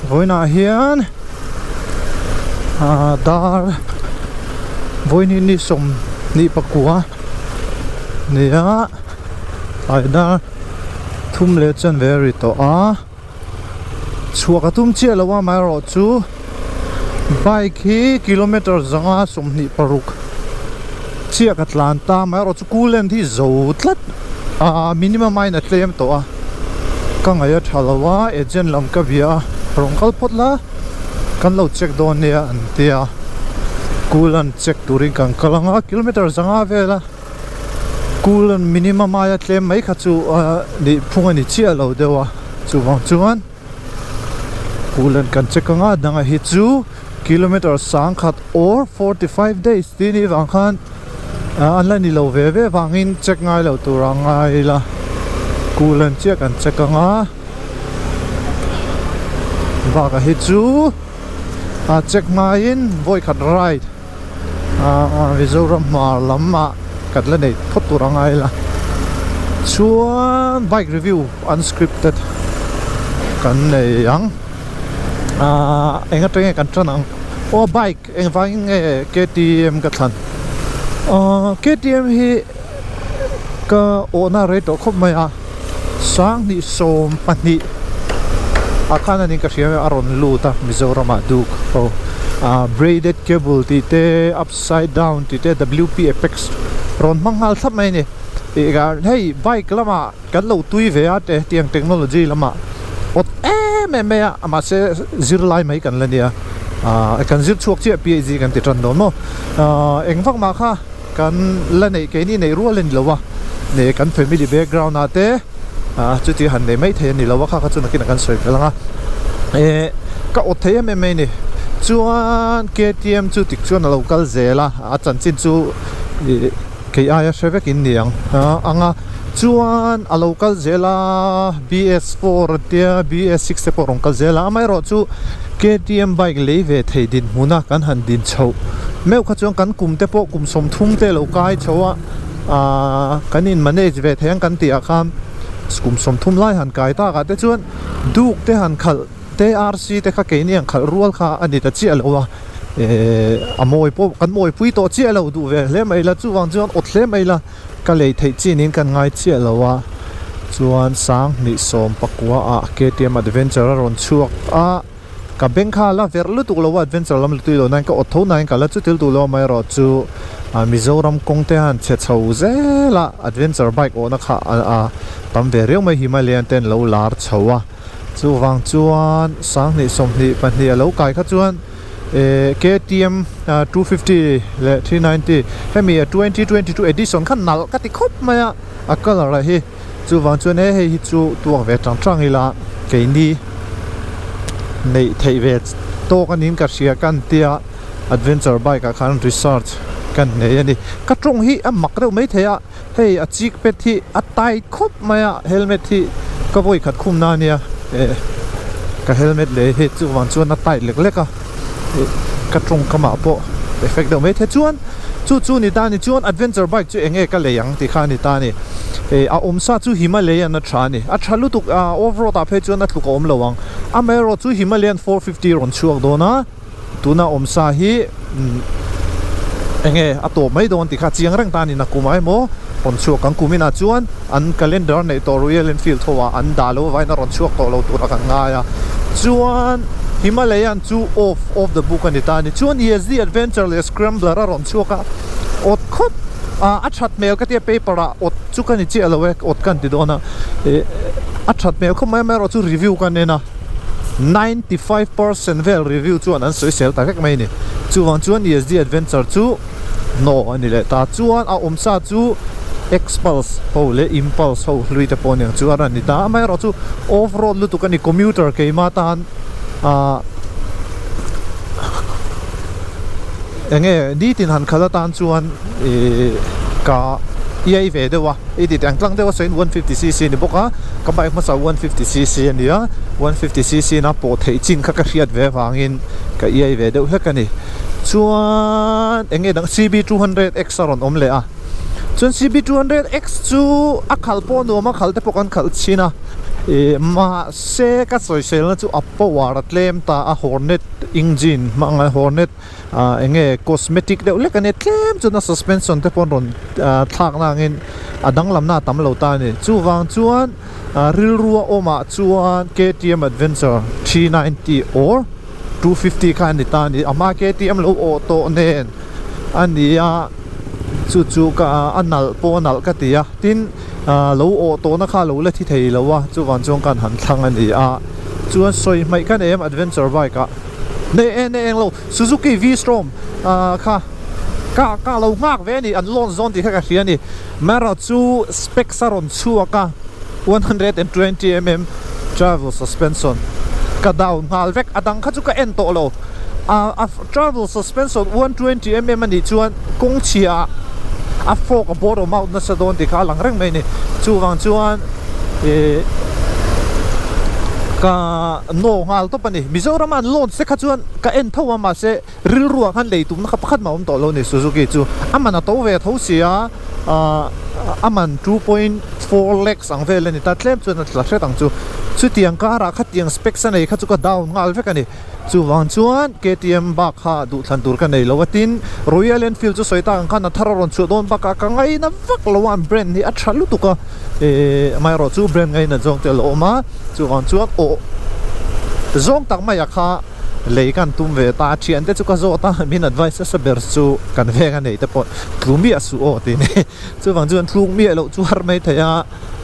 Vawiinah hian ah dar vawiin hi ni 24 nia tlai dar thum leh chanve a ri tawh a chhuak a tum chiah lo a amaherawhchu bike hi kilometer 526 chiah ka tlan ta amaherawhchu coolant hi zo tlat ah minimum aiin a tlem tawh a ka ngaih a tha lo a agent lam ka bia a rawn kal phawt la kan lo check dawn nia an tia coolant check turin kan kal ang a kilometer 5 vel a coolant minimum aia tlem mai kha chu ah nih phung a ni chiah lo deuh a chuvang chuan coolant kan check ang a dangah hi chu kilometer 1000 or 45 days tih anih vang khan. An la ni lo ve ve vangin check ngai lo tur a ngai ila coolant chiah kan check ang a bakah hi chu a check hmain vawikhat ride ah Mizoram hmar lamah kan la nei phawt tur a ngai ila chuan bike review unscripted kan nei ang ah eng atang nge kan tan ang aw bike. Engvangin nge KTM ka thlan? Ahh KTM hi ka awhna rei tawh khawp mai a, 2012 ah khan a ni ka hria a rawn lut a Mizoramah Duke ho ah braided cable tih te upside down tih te WP apex rawn hmang nghal thlap mai a ni. Ih hei bike lamah kan lo tui ve a te tiang technology lamah awt em em mai a mahse zirlai mai kan la nia ah kan zir chhuak chiah PhD kan ti tan dawn maw ah eng vak mah kha kan la neih keini neih rual a ni lo a ne kan family background ah te ah chuti han nei mai thei a ni lo a kha kha chu nakinah kan sawi fel ang a eh ka awt thei em em mai a ni chuan KTM chu tik chuan a lo kal zel a a chanchin chu ih. Kei aia hre vek in ni ang ang a chuan a lo kal zel a BS4 a tia BS6 te pawh a rawn kal zel a amaherawh chu KTM bike lei ve thei dinhmun a kan han din chhoh meuh kha chuan kan kum te pawh kum 30 te lo kai chho a ahh kan in manage ve thei ang kan tih ah khan kum 30 lai han kai tak ah te chuan duk te han khalh te RC te kha keini ang khalh rual kha a ni ta chiah lo a. Ehh a mawi pawh kan mawi pui tawh chiah lo duh ve hle mai la chuvang chuan awt hle mai la ka lei theih chin in kan ngai chiah lo a chuan 2019 ah KTM adventure a rawn chhuak a ka beng kha a la verh lutuk lo a adventure lam la tui lo nain ka awt tho nain ka la chu tel duh lo amaherawh chu ah Mizoram kawng te han chhe chho zel a adventure bike awhna kha a tam ve riau mai Himalayan te an lo lar chho a. Chuvang chuan 2022 a lo kai kha chuan eh KTM 250 leh 390 hemi a 2022 edition kha nalh ka ti khawp mai a a colour ah hi chuvang chuan he hei hi chu tuak ve tang tang ila keini neih theih ve tawk a niin ka hria ka an tia adventure bike ah khan research ka nei a ni ka tawng hi a mak deuh maithei a. Hei a cheek pad hi a tight khawp mai a helmet hi ka vawi khat khum na ania eh ka helmet leh hi chuvang chuan a tight lek lek a eh ka tawngkam ah pawh effect deuh mai thei chuan chu chu ni ta ni chuan adventure bike chu eng nge ka lei ang tih kha a ni ta a ni eh a awm sa chu Himalayan a tha a ni a tha lutuk ah off road ah phei chuan a tluk a awm lo ang amaherawh chu Himalayan 450 rawn chhuak dawn a. Tuna awm sa hi eng nge a tawp mai dawn tih kha chiang reng ta a ni. Nakum ah emaw rawn chhuak ang kum inah chuan an calendar neih tawh Royal Enfield ho ah an dah lo avangin a rawn chhuak tawh lo tura kan ngai a. Chuan Himalayan chu off off the book a ni ta a ni. Chuan Yezdi Adventure leh Scrambler a rawn chhuak a, awt khawp a a that hmel ka tia paper ah awt chu ka ni chiah lo e awt ka han ti dawn a eh a that hmel khawp mai amaherawh chu review ka en a. 95% vel review chuan an sawisel ta vek mai a ni. Chuvang chuan ESD Adventure chu no a ni leh ta. Chuan a awmsa chu Xpulse ho leh Impulse ho hlui te pawh aniang chu a rawn ni ta. Amaherawh chu off road lutuk a ni commuter keimah tan ah enge nitin han khalh atan chuan ih ka iai ve deuh a. I ti teng tlang deuh a sawiin 150cc a ni bawk a ka bike hmasa 150cc a ni a 150cc na pawh theih chin kha ka hriat ve avangin ka iai ve deuh hlek a ni chuan eng nge dang CB200X a rawn awm leh a chuan CB200X chu a khalh pawh a nuam a khalh te pawh kan khalh chhin a. Ih mahse ka sawiselna chu a power a tlem ta a Hornet engine hmang a Hornet ah eng nge cosmetic deuh hlek a nia tlem chuan a suspension te pawh an rawn ah thlak na angin a danglamna a tam lo ta a ni. Chuvang chuan ah rilrua awmah chuan KTM Adventure 390 or 250 kha a ni ta a ni. A hma KTM lo awh tawh nen a ni a chu chu ka a nalh pawh a nalh ka ti a tin ah lo awh tawhna kha a lo la thi thei lo a chuvang chuan ka han thlang a ni a chuan sawi hmaih ka nei em adventure bike ah nei e nei eng lo Suzuki V-Strom ah kha ka ka lo nghak ve a ni an lawn zawn tih kha ka hria a ni marawh chu specs a rawn chhuak a 120 mm travel suspension ka down nghal vek a dang kha chu ka en tawh lo a travel suspension 120 mm a nih chuan kawng chhia a fork a bottom out nasa dawn tih kha a lang reng mai a ni chuvang chuan ih ka naw nghal tawp a ni Mizoram a an launch te kha chuan ka en tho a mahse rilru ah khan lei tumna kha pakhat mah a awm tawh lo a ni Suzuki chu a man a to ve tho si a ahh a man 2.4 lakhs ang vel a ni ta tlem chuan a tla hret ang chu chutiang karah khatiang specs a nei kha chu ka down nghal vek a ni chuvang chuan KTM bak kha duhthlan tur ka nei lo a tin Royal Enfield chu sawi tak ang khan a thar a rawn chhuah dawn bakah ka ngaina vak lo a an brand hi a tha lutuk a ehh amaherawh chu brand ngaina zawng te a lo awm a chuvang chuan awh zawng tak mai a kha. Lei kan tum ve ta, thian te chu ka zawt a, min advice nasa ber chu kan veng a nei te pawh tlu miah suh aw tih ni. Chuvang chuan tluk miah loh chu har mai thei a,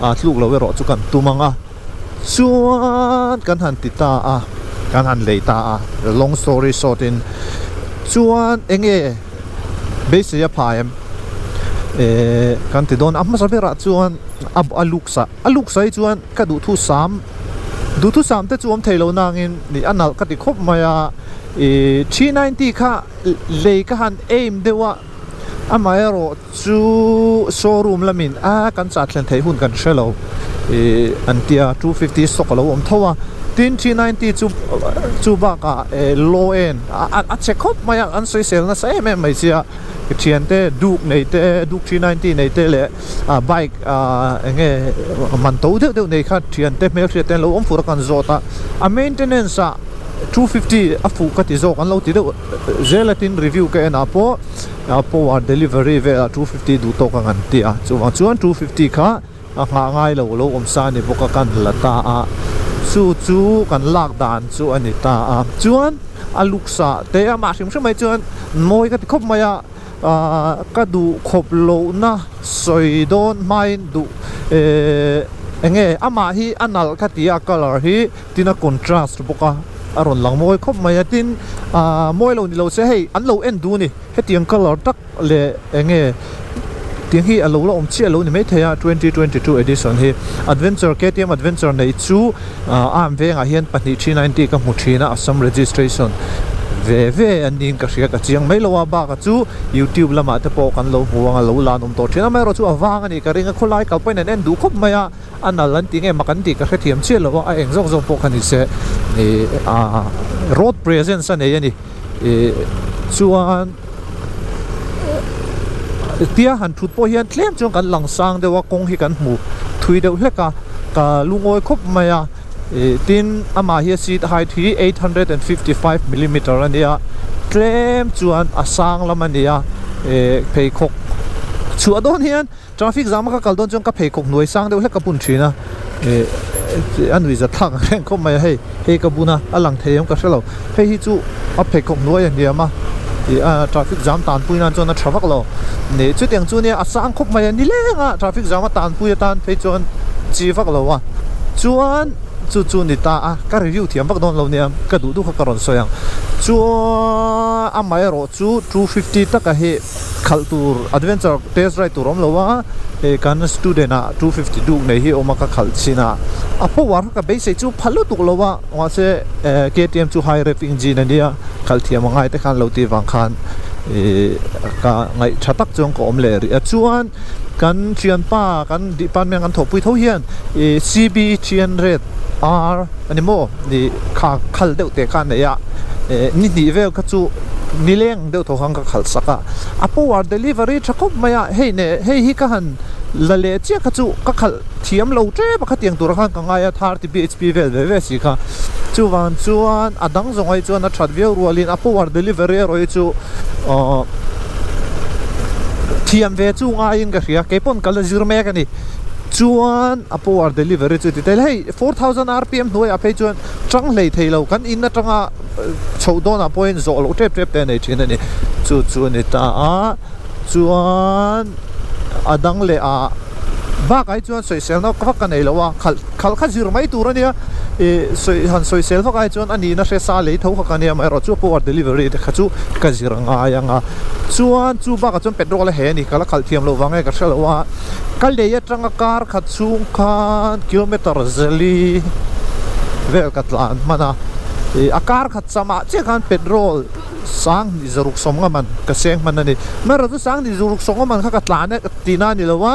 ah tluk loh erawh chu kan tum ang a. Chuan kan han ti ta a, kan han lei ta a, long story short in chuan eng nge beisei a pha em? Eh kan ti dawn a, a hmasa berah chuan a looks ah, a looks ah hi chuan ka duhthusam Duhthusam te chu awm thei lo nangin ih a nalh ka ti khawp mai a, ih 390 kha lei ka han aim deuh a, amaherawh chu showroom lamin a kan chah thlen theih hun kan hre lo ih an tia 250 stock a lo awm tho a, tin 390 chu chu bakah eh low end a che khawp mai a an sawisel nasa em em mai sia thiante duk nei te duk 390 nei te leh. ah bike ah eng nge man to deuh deuh nei kha thian te hmelhriat te an lo awm fur a kan zawt a a maintenance ah 250 a fuh ka ti zawk an lo ti deuh zel a tin review ka en ah pawh ah power delivery velah 250 duh tawk ang an ti a chuvang chuan 250 kha a nghah ngai lo lo awm sa a ni bawk a kan la ta a chu chu kan lak dan chu a ni ta a chuan a looks ah te amah hrim hrim mai chuan mawi ka ti khawp mai a. Ahh ka duh khawp lohna sawi dawn hmain duh ehh eng nge amah hi a nalh ka ti a colour hi tin a contrast bawk a a rawn lang mawi khawp mai a tin ahh mawi lo ni lo se hei an lo en duh a ni hetiang colour tak leh eng nge tiang hi a lo la awm chiah lo ni maithei a 2022 edition hi adventure KTM adventure neih chu ahh arm vengah hian 2390 ka hmu thin a Assam registration ve ve an niin ka hria ka chiang mai lo a bak a chu youtube lamah te pawh kan lo hmu ang a lo lan awm tawh thin a amaherawhchu a vang a nih ka ring a khawlai kal pawhin an en duh khawp mai a a nal an ti nge mak an tih ka hrethiam chiah lo a a eng zawk zawk pawh kha ni se ih ah road presence a nei a ni ih chuan tia han thut pawh hian tlem chuan kan lang sang deuh a kawng hi kan hmu thui deuh hlek a ka lungawi khawp mai a ih tin amah hi a seat height hi 855 millimeter a nia tlem chuan a sang lam a ni a ih pheikhawk chhuah dawn hian traffic zam a ka kal dawn chuan ka pheikhawk hnuai sang deuh hlek ka bun thin a ih a nuih zat thlak ang reng khawp mai a hei hei ka bun a a lang thei em ka hre lo hei hi chu a pheikhawk hnuai a hniam a ih a traffic jam tanpui nan chuan a tha vak lo nih chutiang chu nia a sang khawp mai a ni leng a traffic jam a tanpui atan phei chuan chi vak lo a chuan chu chu ni ta a ka review thiam vak dawn lo nia ka duh duh kha ka rawn sawi ang chuan amaherawh chu 250 taka hi khalh tur adventure test ride tur awm lo a hei kan student ah 250 duk nei hi awm a ka khalh chin a a power kha ka beisei chu pha lutuk lo a mahse eh KTM chu high rev engine a nia khalh thiam a ngai te khan lo tih vang khan ih ka ngaih tha tak chuan ka awm leh rih a chuan kan thianpa kan department kan thawhpui tho hian ih CB 300 R a ni maw ih kha khal deuh teh kha a nei a eh ni hnih vel kha chu nileng. Deuh tho khan ka khalh sak a, a power delivery tha khawp mai a, hei neh hei hi ka han la leh chiah kha chu ka khalh thiam lo tep a khatiang turah khan ka ngai a 30 bhp vel ve ve si kha. Chuvang chuan a dang zawng ai chuan a that viau rualin a power delivery erawh hi chu ahh thiam ve chu ngaiin ka hria keipawn ka la zir mek a ni. Chuan a power delivery chu ti tel hei 4000 rpm hnuaiah phei chuan tang hlei thei lo kan in atanga chhoh dawnah pawhin zawh loh tep tep te a nei thin a ni. Chu chu a ni ta a chuan a dang leh ah bakah hi chuan sawiselna vak ka nei lo a khalh khalh kha zir mai tur a nia ih sawi han sawisel vak ai chuan a nihna hre sa lei tho kha ka nia amaherawhchu power delivery te kha chu ka zir ngai ang a chuan chu bakah chuan petrol a he a ni ka la khalh thiam loh vang nge ka hre lo a ka lei atanga kar khat chhung khan kilometer zali vel ka tlan hman a ih a kar khat chamah chiah khan petrol Sanghnih zaruk sawmnga man ka seng hman a ni. Amaherawhchu chu sanghnih zaruk sawmnga man kha ka tlan e tihna a ni lo a,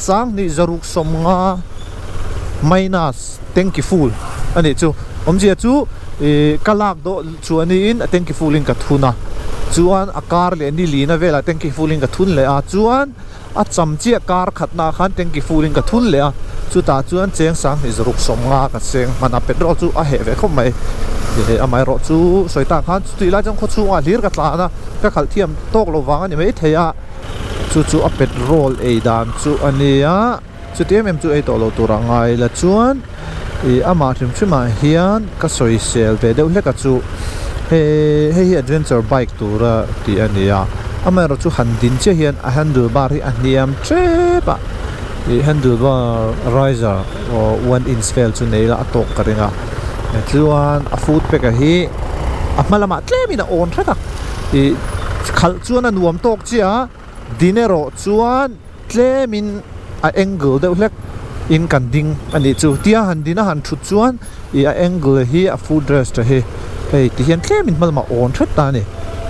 sanghnih zaruk sawmnga minus tanky full a nih chu. Awmzia chu ih ka lak dawh chu a niin a tanky full in ka thun a, chuan a kar leh ni lina velah tanky full in ka thun leh a, chuan a cham chiah kar khatna ah khan tanky full in ka thun leh a, chutah chuan cheng sanghnih zaruk sawmnga ka seng hman a, petrol chu a heh ve khawp mai ih amaherawh chu sawi tak khan chutih lai chuan khaw chhungah hlir ka tlan a, ka khalh thiam tawk lo vang a ni maithei a, chu chu a petrol ei dan chu a nia. Chuti em em chu ei tawh lo tur a ngai la chuan ih amah hrim hrim ah hian ka sawisel ve deuh hlek a chu hei hei hi adventure bike tura tih a ni a amaherawh chu han din chiah hian a handle bar hi a hniam tep a ih handle bar riser aw one inch vel chu nei la a tawk ka ring a chuan a foot peg a hi a hma lamah tlem in a awn hret a ih khalh chuan a nuam tawk chiah a din erawh chuan. Tlemin a angle deuh hlek in kan ding a nih chu. Tia han din a han thut chuan ih a angle hi a foot rest a hi hei ti hian tlemin hma lamah awn hret ta a ni.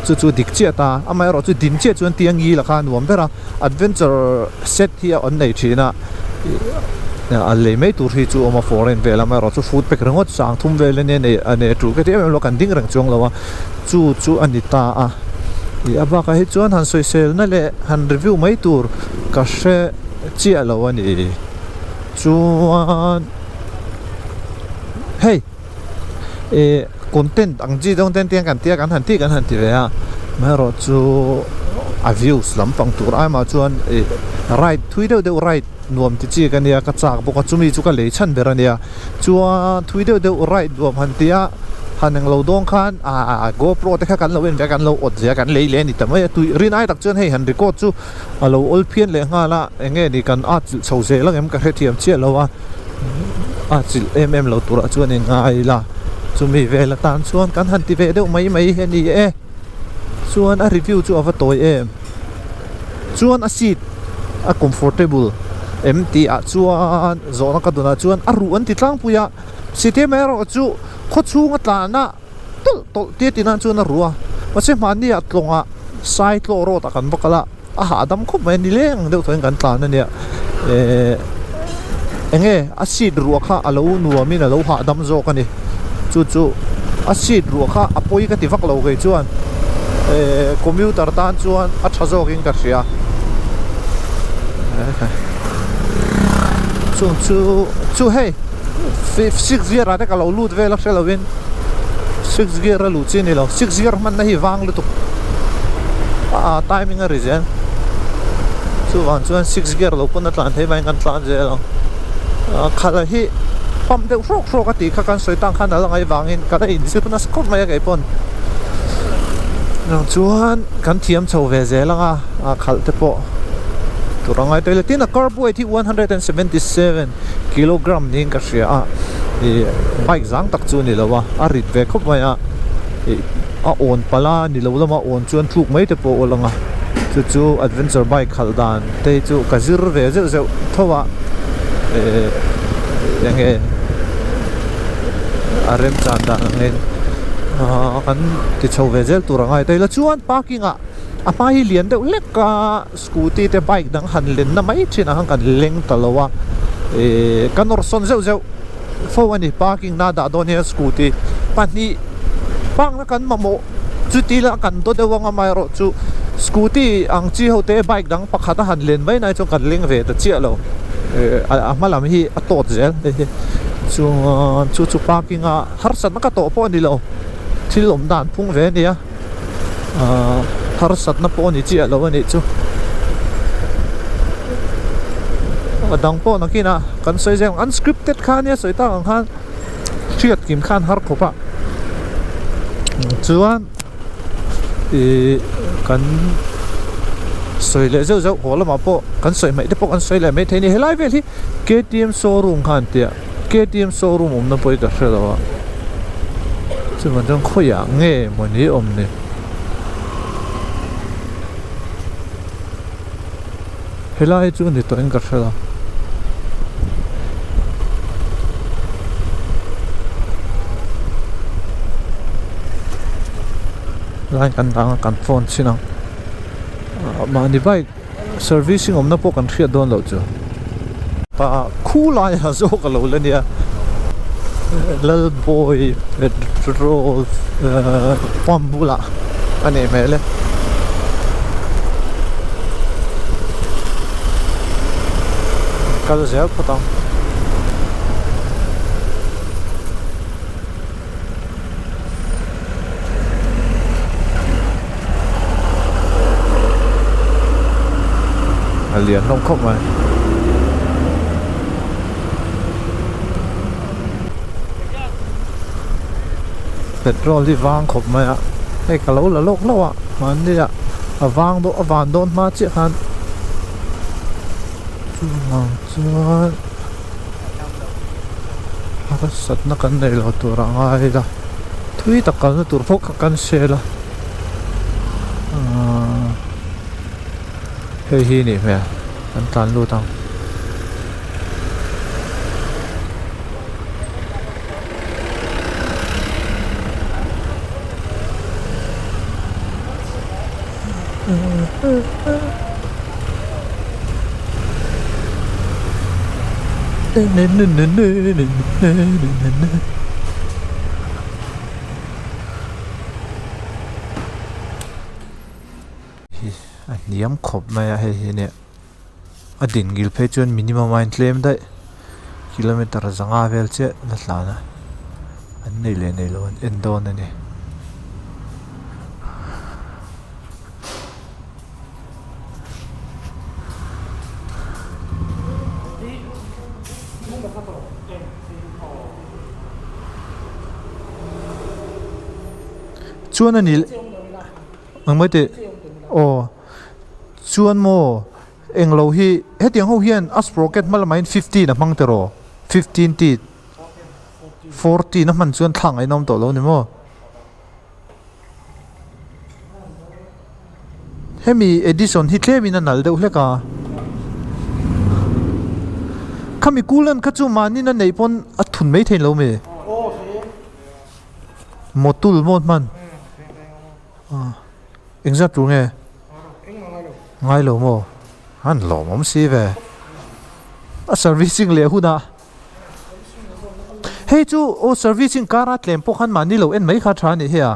Chu chu dik chiah ta. Amaherawh chu din chiah chuan tia ngil a kha a nuam ber a. Adventure set hi a an nei thin a ih a lei mai tur hi chu awm a foreign vel amaherawh chu foot pack ringawt sang thum vel ania nei a nei a tul ka ti em em lo kan ding reng chuang lo a. Chu chu a ni ta a. Ih a bakah hi chuan han sawiselna leh han review mai tur ka hre chiah lo a ni. Chuan hei ih content ang chi deuh ten tiang kan tia kan han tih kan han ti ve a amaherawh chu a views lampang tur ai mah chuan ih ride thui deuh deuh ride nuam ti chi ka nia ka chak bawk a chumi chu ka lei chhan ber a nia. Chuan thui deuh deuh ride nuam han ti a, han englo dawn khan aaa GoPro te kha kan lo en ve a, kan lo awt ve a, kan lei leh a ni ta mai a, tui rin ai tak chuan hei han record chu a lo awl phian leh nghal a, eng nge ni kan at chilh chho zel ang em ka hrethiam chiah lo a, at chilh em em lo turah chuan in ngai ila, chumi vel atan chuan kan han ti ve deuh mai mai hi a ni e, chuan a review chu a va tawi em. Chuan a seat a comfortable em tih ah chuan zawhna ka dunah chuan a ruh an ti tlangpui a sitema erawh chu khaw chhunga tlana tawlh tawlh tia ti nan chuan a ruh a mahse hmahni ah tlawngah saitlawh road ah kan va kal a a hahdam khawp mai a ni leng deuh tawhin kan tlan a nia ehh eng nge a seat ruah kha a lo nuamin a lo hahdam zawk a ni chu chu a seat ruah kha a pawi ka ti vak lo kei chuan ehh commuter tan chuan a tha zawkin ka hria chung chu chu hei six gear ah te ka lo lut vel a hre lovin six gear a luh chi a ni lo six gear hmanna hi vang lutuk a timing a ri zel chuvang chuan six gear lo pawn a tlan thei vangin kan tlan zel ang khalh hi pump deuh hrawk hrawk a tih kha kan sawi tan khan a la ngaih vangin ka la inzir nasa khawp mai a kei pawn chuan kan thiam chho ve zel ang a khalh te pawh tur a ngai tawh tin a curb weight hi 177 kilogram niin ka hria a ih bike zang tak chu a ni lo a a rit ve khawp mai a ih a awn palh a ni lo lama awn chuan tluk mai te pawh a awl ang a chu chu adventure bike khalh dan te hi chu ka zir ve zeuh zeuh tho a eh eng nge a remchan dan ang in ah kan ti chho ve zel tur a ngai ta ila chuan parking ah a hma hi lian deuh hlek a scooty te bike dang han len na mai thin ang khan kan leng ta lo a eh ka nawr sawn zeuh zeuh fo a ni parking na dah dawn hian scooty pahnih park na kan mamawh chuti la kan daw deuh ang amaherawhchu. Scooty ang chi ho te bike dang pakhat a han len mai na hi chuan kan leng ve ta chiah lo. A hma lam hi a tawt zel hei hi. Chuan chu chu parking a harsatna ka tawh pawh a ni lo. Thil awm dan phung ve a nia. Ahh harsatna pawh a ni chiah lo a nih chu. A dang pawh nakinah kan sawi zel ang. Unscripted kha ania sawi tak ang khan hriat kim khan har khawp a. Chuan ih kan sawi leh zeuh zeuh haw lamah pawh kan sawi hmaih te pawh kan sawi leh maithei a ni. Helai vel hi K_T_M showroom kha an ti a. K_T_M showroom awmna pawh hi ka hre lo a chuvang chuan khawiah nge mawni awm ni helai hi chu ni tawhin ka hre lo. Lai kan dang a kan phone chhin ang mahni bike Servicing awmna pawh kan hriat dawn loh chu. Pa khu lai a zawk a lo la nia. Lalbawi petrol pump bulah a nih hmel e. Kal zel phawt ang. A lian hlawm khawp mai. Petrol hi vang khawp mai a, hei ka lo la lawk hlauh a, mahni ah a vang dawn a van dawn hma chiah khan chuvang chuan. Harsatna kan neih loh tur a ngai ila thui tak kalna tur pawh kha kan sel a ahh hei hi nih hmel kan tlan lut ang. Hi a hniam khawp mai a hei hi nia a din ngil phei chuan minimum a intlem daih kilometer zanga vel chiah la tlan a an nei leh nei lo an en dawn a ni. Chuan a ni ang mai teh aw chuan maw englo hi hetiang ho hian a sprocket hma lamah hian 15 a hmang tiraw 15 teeth 14 a hman chuan thla ngaihnawm tawh lo ni maw. Hemi edition hi tlemin a nal deuh hlek a. Khami coolant kha chu mahni na neih pawn a thun mai thei lo mi? Motul maw hman? Engzat tur nge? Ngai lo maw? An lawmawm si ve. A servicing leh hunah. Hei chu aw servicing car a tlem pawh khan mahni lo en mai kha tha a nih hi a.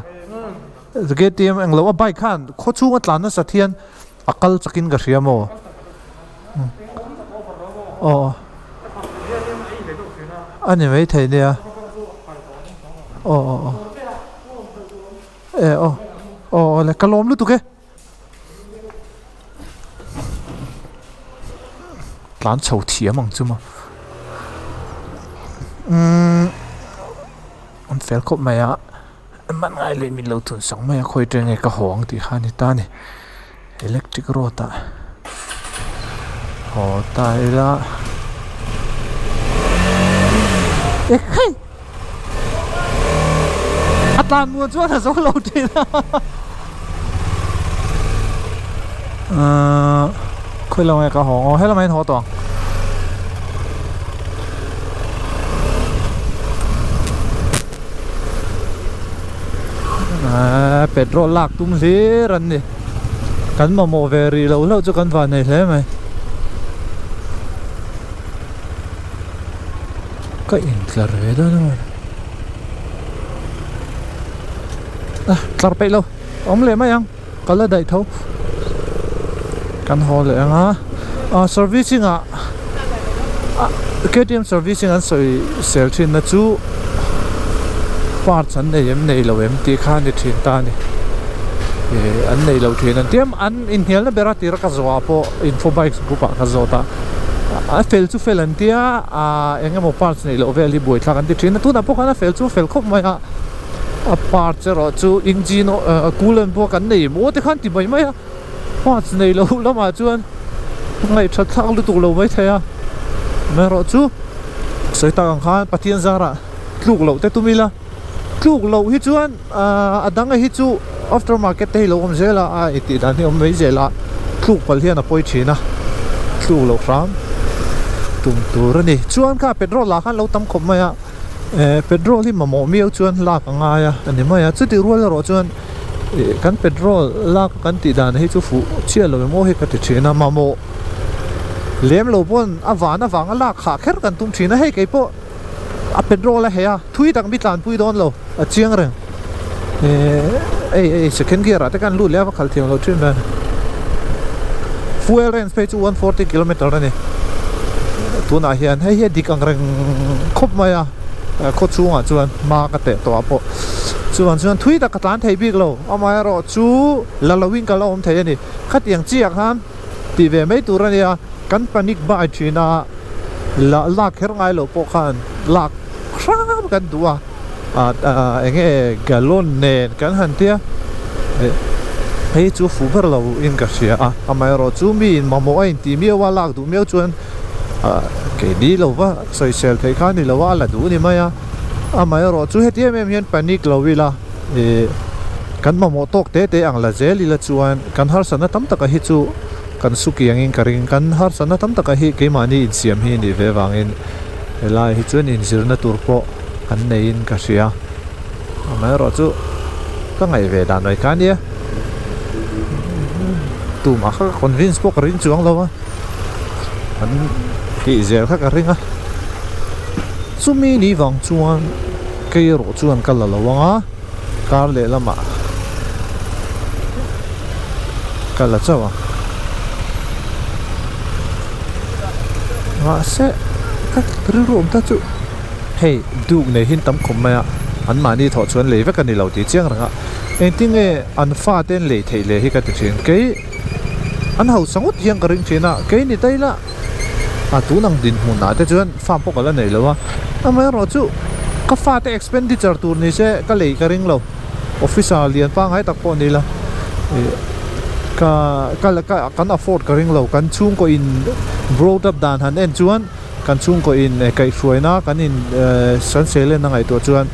KTM englo a bike khan khaw chhung a tlan nasat hian a kal chakin ka hria maw. Aw a ni mai thei nia. Aw aw aw e aw aw awle ka lawm lutuk e. Tlan chho thiam ang chu maw umm an fel khawp mai a man ngai leh min lo thun sak mai a khawi atang nge ka haw ang tih kha a ni ta a ni electric road ah haw ta ila ekhei a tlan muan chuan a zo lo thin a ahh khawi lamah nge ka haw ang aw helamah hian haw tawh ang ahh petrol lak tum hlir an ni kan mamawh ve rih loh hlauh chu kan van nei hle mai. Ka intlar ve dawn a mawni ah tlar peih lo awm leh mai ang ka la daih tho. Kan haw leh ang a, ah servicing ah KTM servicing an sawi sel thin na chu parts an nei em nei lo em tih kha a ni thin ta a ni. Ih an nei lo thin an ti a, an inhnialna ber a tira ka zawh ah pawh info bikes group ah ka zawt a, a fel chu fel an tia ah eng emaw parts neih loh vel hi buaithlak an ti thin a, tunah pawh khan a fel chu a fel khawp mai a, a parts erawh chu engine coolant pawh kan nei maw te khan ti mai mai a, parts nei loh lamah chuan ngaihthat thlak lutuk lo mai thei a, amaherawhchu sawi tak ang khan Pathian zarah tluk loh te tum ila. Tluk loh hi chuan a dang hi chu after market te hi lo awm zel a, a intih dan hi awm mai zel a, tluk palh hian a pawi thin a, tluk loh hram tum tur a ni. Chuan kha petrol lah khan lo tam khawp mai a, eh petrol hi mamawh miau chuan lak a ngai a a ni mai a, chutih rual erawh chuan ih kan petrol lak kan tih dan hi chu fuh chiah lo emaw hi ka ti thin a, mamawh lem lo pawn a van avanga lak hah kher kan tum thin a, hei keipawh. a petrol a heh a thui tak mi tlanpui dawn lo a chiang reng ehh ei ei second gear ah te khan lut leh a va khalh thiam loh thin vel fuel range phei chu 140 kilometer a ni tunah hian hei hi a dik ang reng khawp mai a khaw chhungah chuan hma ka teh tawh ah pawh chuvang chuan thui tak ka tlan thei bik lo amaherawh chu la lo in ka la awm thei a ni khatiang chiah khan tih ve mai tur a nia kan panic buy thin a. La lak kher ngai loh pawh khan lak hram kan duh a ah eng nge gallon nen kan han tia hei chu fuh ber lo in ka hria a amaherawh chu mi in mamawh a intih miau a lak duh miau chuan ah keini lo va sawisel theih kha a ni lo a a la duh a ni mai a amaherawh chu heti em em hian panic lo ila ih kan mamawh tawk te te ang la zel ila chuan kan harsatna tam taka hi chu. Kan su kiangin ka ring. Kan harsatna tam taka hi keimahni insiam hi nih ve vangin helai hi chuan inzirna tur pawh kan neiin ka hria. Amaherawh chu ka ngaih ve dan mai kha a nia. Tumah kha ka convince pawh ka ring chuang lo a, an tih zel kha ka ring a. Chumi ni vang chuan kei erawh chuan ka la lo ang a. Kar lehlamah ka la chauh ang. Mahse ka rilru awm ta chu hei duk nei hi an tam khawp mai a, an mahni thawh chuan lei vek a ni lo tih chiang reng a, engtin nge an fate an lei theih leh hi ka ti thin. Kei an hausa ngawt hian ka ring thin a, kei ni ta ila a tun ang dinhmun ah te chuan fa pawh ka la nei lo a, amaherawhchu ka fate expenditure tur ni se ka lei ka ring lo, officer lian pangngai tak pawh ni la ih ka ka ka kan afford ka ring lo, kan chhungkaw in brought up dan han en chuan kan chhungkaw in kaihhruaina kan in ehh sanselen a ngaihtuah chuan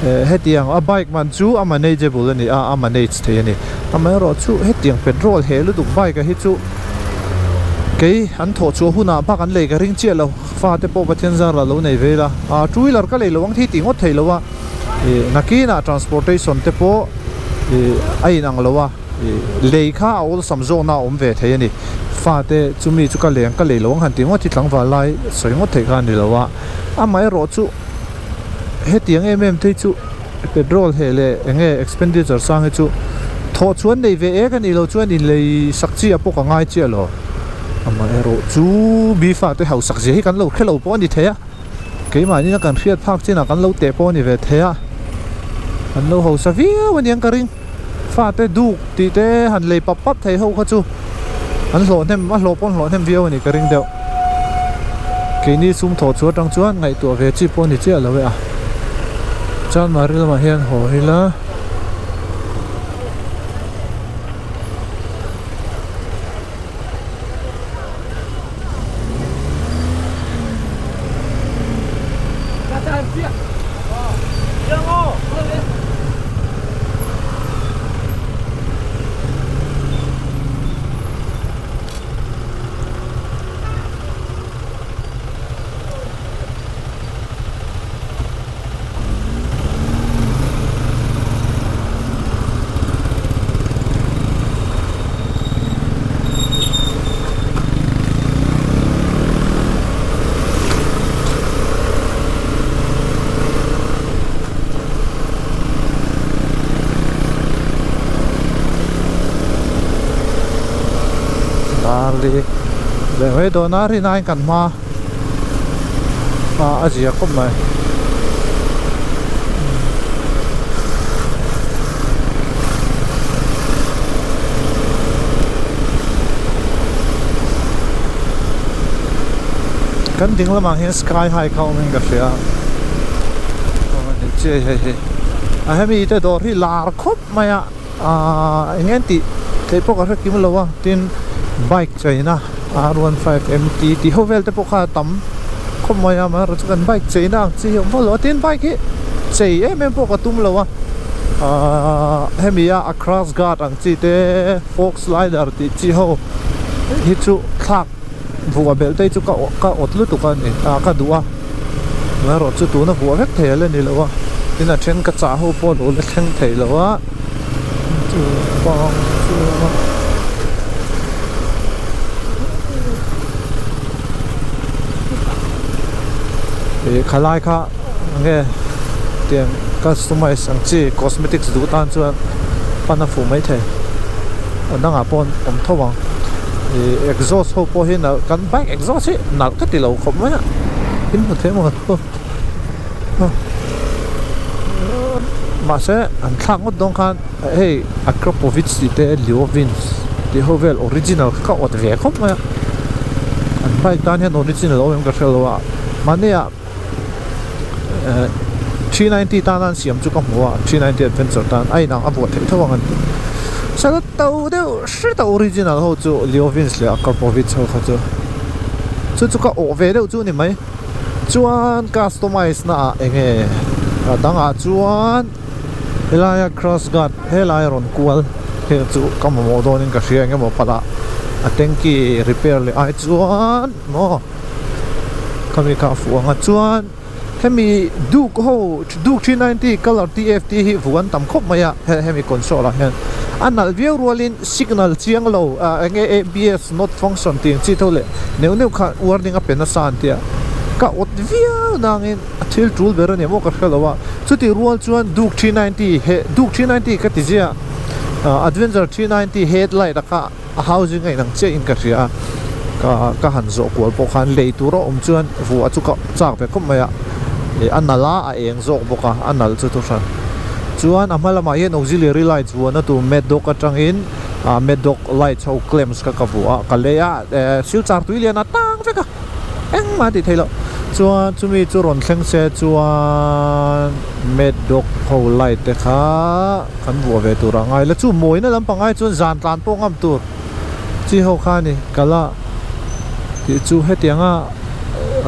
ehh hetiang a bike man chu a manageable a ni a, a manage thei a ni, amaherawhchu hetiang petrol heh lutuk bike ah hi chu. Kei an thawh chhuah hunah bak an lei ka ring chiah lo, fate pawh Pathian zarah lo nei ve ila, ah two wheeler ka lei lo ang thi tih ngawt thei lo a, ih nakinah transportation te pawh ih a inang lo a, ih lei kha a awlsam zawkna a awm ve thei a ni, fate chumi chu ka lei ang ka lei lo ang han tih ngawt hi tlangval lai sawi ngawt theih kha a ni lo a, amaherawh chu hetiang em em te chu. Petrol heh leh eng nge expenditure sang hi chu thawh chuan nei ve ek a nih loh chuan inlei sak chi a pawh ka ngai chiah lo. Amaherawh chu mi fate hausak zia hi kan lo hre lo pawh a ni thei a, keimahni kan hriat phak chinah kan lo teh pawh a ni ve thei a, an lo hausa viau a niang ka ring. Fate duk tih te han lei pap pap thei ho kha chu an hlawh hnem a hlawh pawh an hlawh hnem viau a nih ka ring deuh. Keini sum thawh chu atang chuan ngaihtuah ve chi pawh a ni chiah lo e a. Chanmari lamah hian haw ila. Dar li leh mai dawn a rinaiin kan hma a zia khawp mai. Kan ding lamah hian sky high kha awmin ka hria a hei hei a hemi te dawr hi lar khawp mai a ahh eng nge tih theih pawh ka hre kim lo a tin bike cheina r 15 mt tih ho vel te pawh kha a tam khawp mai a amaherawhchu kan bike cheina ang chi hi a awm vak lo a tin bike hi chei em em pawh ka tum lo a ahh hemi a a crash guard ang chi te fork slider tih chi ho hi chu thlak vuah belh te hi chu ka ka awt lutuk a ni ah ka duh a amaherawhchu tuna vuah vek thei ala ni lo a tin a then ka chah ho pawh lo la thleng thei lo a chu bang chu ih khalai kha enge tiang customize ang chi cosmetics duh tan chuan pan a fuh maithei a dangah pawh awm tho ang ih exhaust ho pawh hi nalh kan bike exhaust hi nalh ka ti lo khawp mai a in hmu thei maw mahse an thlak ngawt dawn khan hei Akrapovic tih te Leovins tih ho vel original kha ka awt ve khawp mai a an bike tan hian original awm em ka hre lo a mahni ah 390 tana an siam chu ka hmu a 390 adventure tan a inang a buat theih tho ang an ti sala to deuh hret a original ho chu Leovins leh Akrapovic ho kha chu chu chu ka awh ve deuh chu a ni mai chuan customize na ah eng nge a dangah chuan helaia cross guard helai rawn kual heng chu ka mamawh dawnin ka hria eng emaw palh ah a tanky repair leh ai chuan maw. Khami kha a fuh ang a chuan hemi Duke ho Duke 390 colour TFT hi vuh an tam khawp mai a hemi console ah hian a nalh viau rualin signal chiang lo ah eng nge ABS not function tih ang chi tho leh neuh neuh kha warning a pe nasa an tia ka awt viau nangin a thil tul ber a ni maw ka hre lo a chutih rual chuan Duke 390 he Duke 390 ka ti zia ah Adventure 390 headlight a kha a housing a inang chiah in ka hria a ka ka han zawh kual pawh khan lei tur a awm chuan vuah chu ka chak ve khawp mai a ih a nalh a a eng zawk bawk a a nalh chu thu hran chuan a hma lamah hian auxiliary light vuahna tur meddock atangin ah meddock light ho clamps kha ka vuah a ka lei a eh silchar tui lian a tang vek a engmah a tih theih loh chuan chumi chu rawn thleng se chuan meddock ho light te kha. Kan vuah ve tur a ngai la chu mawina lampang ai chuan zan tlan pawh ngam tur chi ho kha a ni kala tih chu hetianga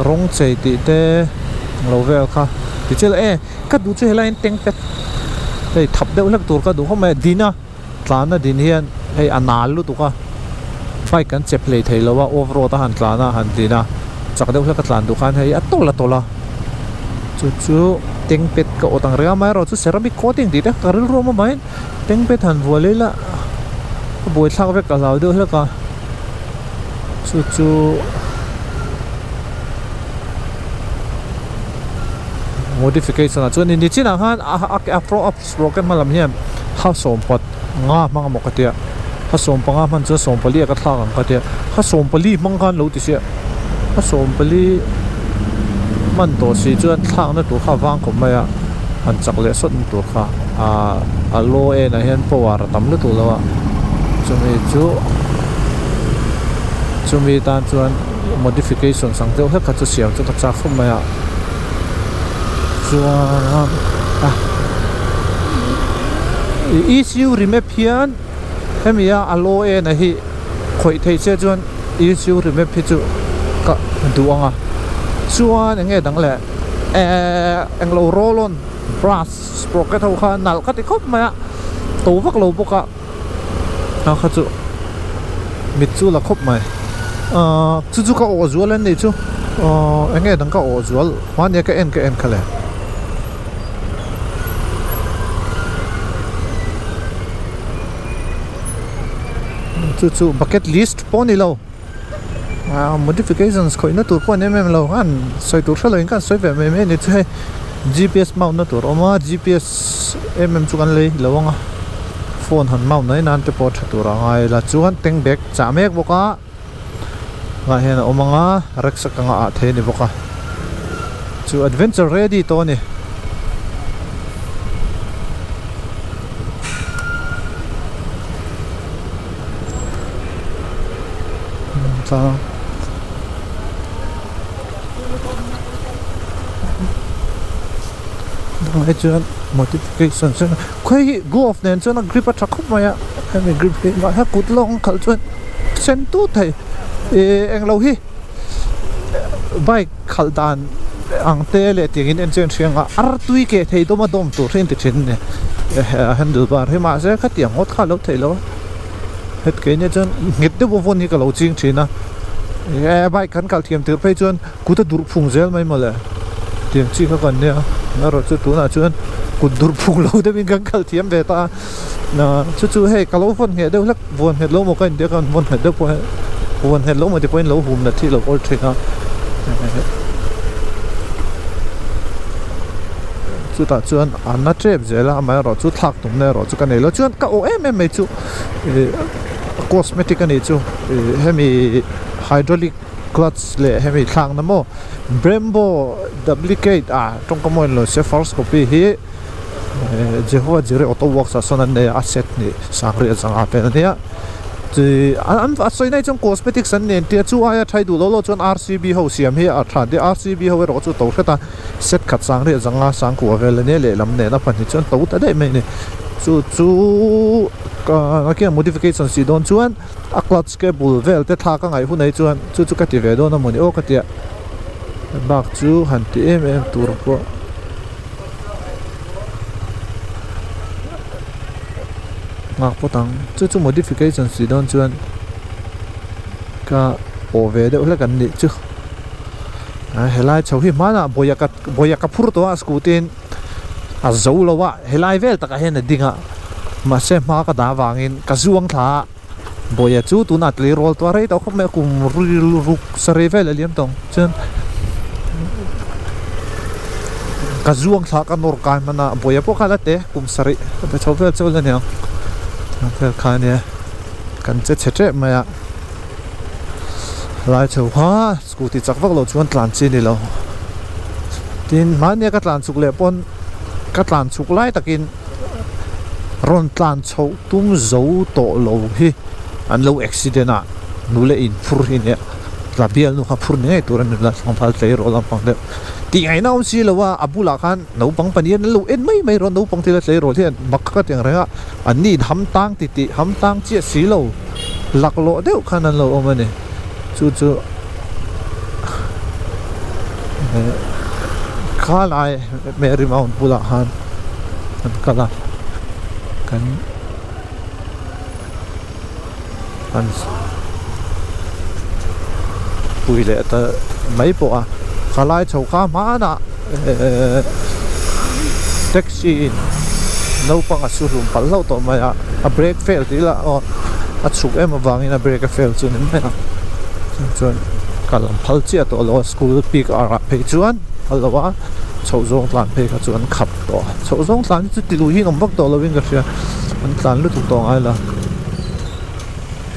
rawng chei tih te lo vel kha ti chiah e ka duh chu helai in teng pet hei thap deuh hlek tur ka duh khawp mai a din a tlan a din hian hei a nal lutuk a bike kan chep hlei thei lo a off road a han tlan a han din a chak deuh hlek a tlan duh khan hei a tawlh a tawlh a. Chu chu teng pet ka awt ang reng a amaherawhchu chu ceramic coating tih te ka rilru awm avangin teng pet han vuah leh ila a buaithlak vek ka hlau deuh hlek a chu chu modification ah chuan ni chinah khan a sprocket hma lam hian ha sawmpat nga hmang emaw ka tia ha sawmpanga hman chuan sawmpali ah ka thlak ang ka tia ha sawmpali hmang khan lo ti sia. A 40 hman tawh si chuan thlakna tur kha a vang khawp mai a han chak leh sawt na tur kha ahh a low end ah hian power a tam lutuk lo a chumi chu chumi tan chuan modification ang deuh hlek kha chu siam chu ka chak khawp mai a chuan a ECU remap hian hemi a a low end a hi khawih theih che chuan ECU remap hi chu ka duh ang a chuan eng nge dang leh ehh englo roll on brass sprocket ho kha nalh ka ti khawp mai a to vak lo bawk a a kha chu mit chu la khawp mai ahh chu chu ka awh zual an nih chu ahh eng nge dang ka awh zual hmania ka en ka en kha le. Chu chu bucket list pawh a ni lo ah modifications khawihna tur pawh an em em lo an sawi tur hrelo in khan sawi ve mai mai a ni chu hei GPS mount na tur a awm a GPS em em chu kan lei lo ang a phone han mount mai nan te pawh a tha tur a ngai la chuan tank bag chah mek bawk a. Ngah hian a awm ang a, rucksack anga ah thei a ni bawk a, chu adventure ready tawh a ni. Tunah chuan modification chu khawi hi glove nen chuan a grip a tha khawp mai a hemi grip hi mahse kut lawng khalh chuan sen tut thei ih englo hi bike khalh dan ang te leh tiang in en chuan hriang a ar tui keh thei dawm a dawm tur hi an ti thin a ni handle bar hi mahse khatiang ngawt kha a lo theih loh a het keini chuan nghet deuh a vawn hi ka lo ching thin a bike kan khalh thiam tir phei chuan. Kut a durh phung zel mai mawle tiang chi kha kan nia erawh chu tunah chuan kut durh phung lo deuhin kan kal thiam ve ta a chu chu hei ka lo vawn ngheh deuh hlek vawn nghet lo maw ka intia khan vawn nghet deuh pawh vawn nghet lo maw ti pawhin lo hum nat hi a lo awl thin a chutah chuan a na tep zel a amaherawh chu thlak tumna erawh chu ka nei lo chuan ka awh em em mai chu ih cosmetic a nih chu ih hemi hydraulic. Clutch leh hemi thlakna maw Brembo duplicate ah tawngka maw inlo se first copy hi Jehovah Jireh Auto Works ah sawn an nei a a set nih sangriat zanga vel ania chi an a sawi nai chuan cosmetics an nen tia chu aia thai duh lo lo chuan R_C_B ho siam hi a tha tia R_C_B ho erawh chu to hret a set khat sangriat zanga sangkua vel ania lehlam nen a pahnih chuan to ta daih mai a ni chu chu ka khian modification si dawn chuan. A clutch cable vel te thla ka ngaih hunah hi chuan chu chu ka ti ve dawn a mawni aw ka tia bak chu han ti em em tur pawh nghak phawt ang chu chu modification si dawn chuan ka pawh ve deuh hlek an nih chu a helai chho hi hmanah bawia ka bawia ka phur tawh a scooty in a zo lo a helai vel takah hian a ding a mahse hma ka dah avangin ka zuang thla a bawia chu tunah tleirawl tawh a rei tawh khawp mai a kum ruk sarei vel a liam tawh ang chuan ka zuang thla ka nawr kai hman a bawia pawh kha la te kum sarih ka pe chho vel chauh la niang vel kha ania kan che chhe tep mai a helai chho kha. Scooty chak vak lo chuan tlan chi a ni lo. Tin, hmania ka tlan chuk leh pawn ka tlan chuk lai takin rawn tlan chhoh tum zo tawh lo hi an lo accident a, nula in phur hi nia tla bial nu kha phur ni ngei tur a ni la tlangval tleirawl lampang deuh tih ngaihna awm si lo a, a bulah khan naupang pahnih an lo en mai mai rawh naupang thila tleirawl hian mak kha ka ti ang reng a, an ni in ham tang ti tih ham tang chiah si lo laklawh deuh khan an lo awm a ni. Chu chu khalai Mary Mount bulah khan an kal a kan an pui leh ta mai pawh a khalai chho kha hmanah ehh taxi in naupang a su hlum palh hlauh tawh mai a a brake fail tih lah aw a chhuk em avangin a brake a fail chu a ni mai a chuan kal an phal chiah tawh lo a school peak hour ah phei chuan phal lo a chhoh zawng tlan phei kha chu an khap tawh a chhoh zawng tlan hi chu ti lui hi an awm vak tawh lo in ka hria an tlan lutuk tawh ngai lo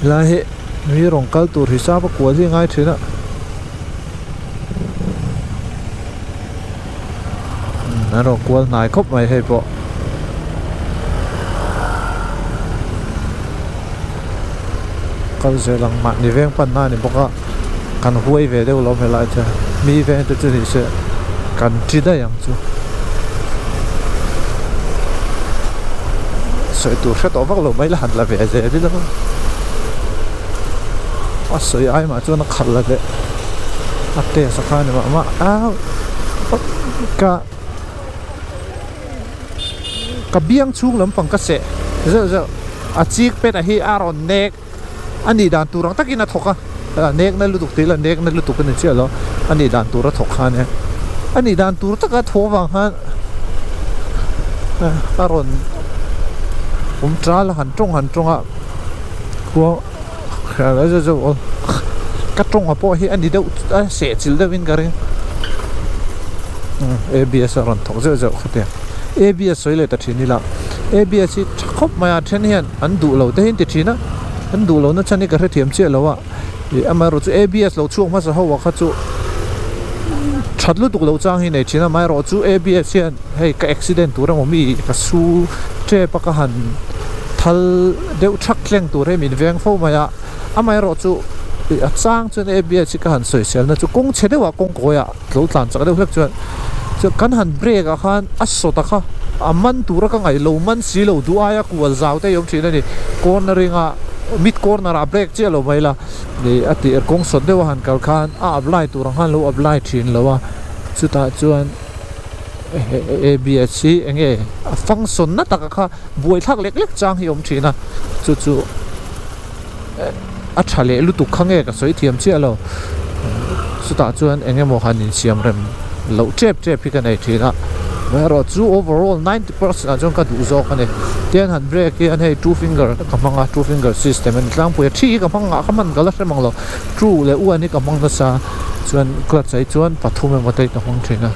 helai hi mi rawn kal tur hisap a kual hi a ngai thin a. An rawn kual hnai khawp mai hei pawh kal zel ang mahni veng panna a ni bawk a kan huai ve deuh lo helai te mi veng te chu ni se kan thi daih ang chu sawi tur hre tawh vak lo mai la han la ve zel ila a sawi ai mah chuan a khalh la leh. A test a kha a ni mah mah a ka ka biang chhung lampang ka seh zeuh zeuh a chik pet a hi a rawn nek a nih dan tur ang takin a thawk a a nek na lutuk tih ila nek na lutuk a ni chiah lo a nih dan tur a thawk kha ania a nih dan tur taka a thawh avang khan a rawn awm tal a han tawng han tawng a khua. Ka tawnga pawh hi a ni deuh a seh chilh deuhin ka ring A_B_S a rawn thawk zeuh zeuh khawp e A_B_S sawi leh ta thin ila A_B_S hi tha khawp mai a then hian an duh lo te hi an ti thin a an duh lohna chhan hi ka hrethiam chiah lo a Ih amaherawh chu ABS lo chhuak hmasa ho ah kha chu that lutuk lo chang hi nei thin a, amaherawh chu ABS hian hei ka accident tur emaw mi ka su tep a ka han thal deuh thak thleng tur hi min veng fo mai a, amaherawh chu ih a chang chuan ABS hi ka han sawisel na chu kawng chhe deuh ah kawng kawi ah lo tlan chak deuh hlek chuan chuan kan han brake ah khan a sawt a kha a man tura ka ngaih lo man si lo duh aia kual zau te hi awm thin a ni cornering ah mid corner ah brake chiah lo mai la ih a tih kawng sawt deuh a han kal khan a apply tur ang khan lo apply thin lo a chutah chuan A_B_S hi eng nge a function na taka kha buaithlak lek lek chang hi a awm thin a chu chu. a tha leh lutuk kha nge ka sawi thiam chiah lo chutah chuan eng emaw han insiam rem loh tep tep hi ka nei thin a amaherawh chu overall ninety percent ah chuan ka duh zawk a ni tian han brake hian hei two finger ka hmang a two finger system a ni tlangpui a thi hi ka hmang ngah kha hman ka la hre mang lo two leh one hi ka hmang nasa chuan clutch ah hi chuan pathum emaw te hi ka hmang thin a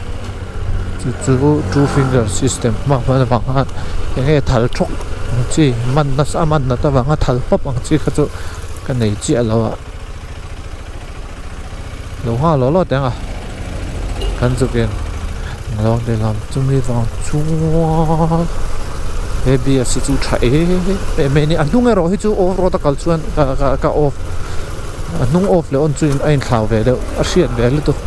chu chu two finger system hmang hman avang khan eng nge thal thawk ang chi man nasa a man nat avanga thal pawp ang chi kha chu ka nei chiah lo a lo nghal law law teh ang a kan zuk in lawng te lam chumi vang chuan he B_S hi chu tha em em mai a ni a hnung erawh hi chu off road a kal chuan ka ka ka off a hnung off leh on chu a inthlau ve deuh a hriat ve lutuk.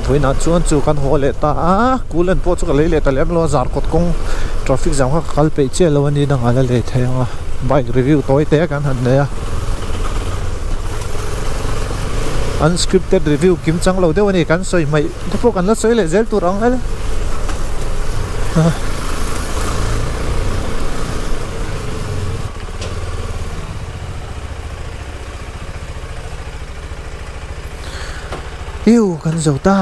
Vawiinah chuan chu kan haw leh ta a coolant pawh chu ka lei leh ta lem lo a zarkawt kawng traffic jam kha ka kal peih chiah lo a ni dangah la lei thei ang a bike review tawi te kan han nei a unscripted review kim chang lo deuh a ni kan sawi hmaih te pawh kan la sawi leh zel tur ang el. Iu kan zo ta.